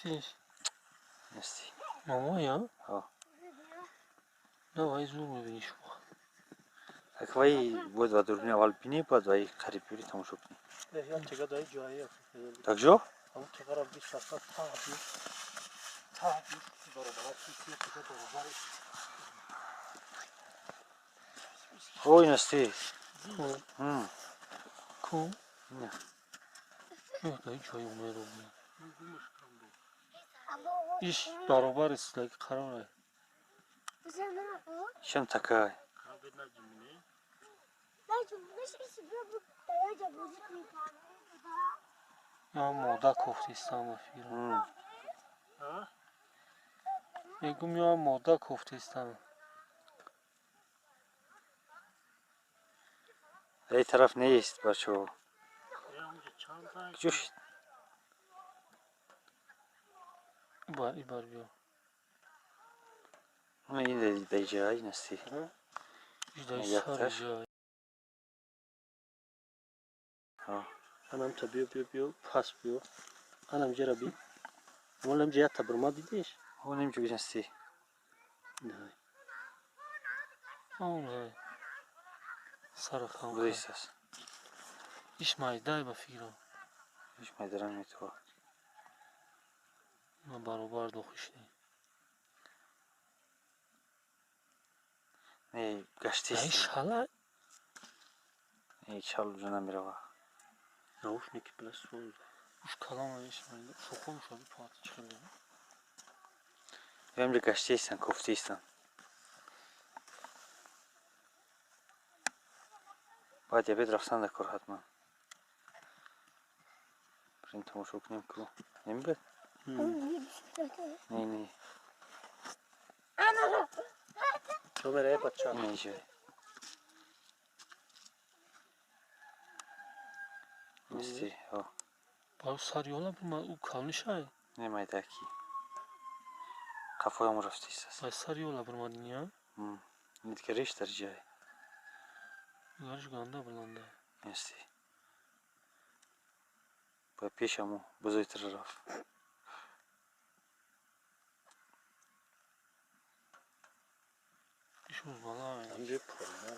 Кистиш? Нести. Мамоя? Ҳо. Давай зур мебинӣ шумо. Так вай бояд ба дурбини аввал бинӣ, баъд вай қариб бири тамошо кунӣ. Так ҷо? Ой, насти. Ку? Не. Дай ҷои умеро. Иш баробар аст, леки қарор. Ишам такай. Я мода кофтистам ба фикрам. Мегум я мода кофтистам. Эй тараф нест, бачаҳо. Куҷо шуд? Бар ибар биё. Ин дай ҷай насти. Иш дай сари ҷай. Анам та биё биё биё пас биё. Анам ҷера би. Молам ҷа ята бурма дидиш? Онем ҷо насти. Не. Он сара хам. Будистас. Иш майдай ба фикрам. Иш майдарам метова. Ма баробар дохишни. Не, гаштист. Ай шала. Не, чал ҷо намерава. Наушники плюс суз. Уш калам иш майда. Шохом шаби пати чихел. Ямҷа гаштистан, кофтистан. Баъд ябед рафтан дар кор ҳатман. Бирем тамошо кунем ку. Намебад? Не, не. Чо мерае бача? Не, ҷой. Нести, ҳо. Ба сари ёла бума у калнишай. Не майдаки. Қафоям рафтистас. Ба сари ёла бурмадини, а? Нитгариш дар ҷай. Гариш ганда буланда. Нести. Ба пешаму бузойтар рафт. Ишуз бала. Амҷа пурмо.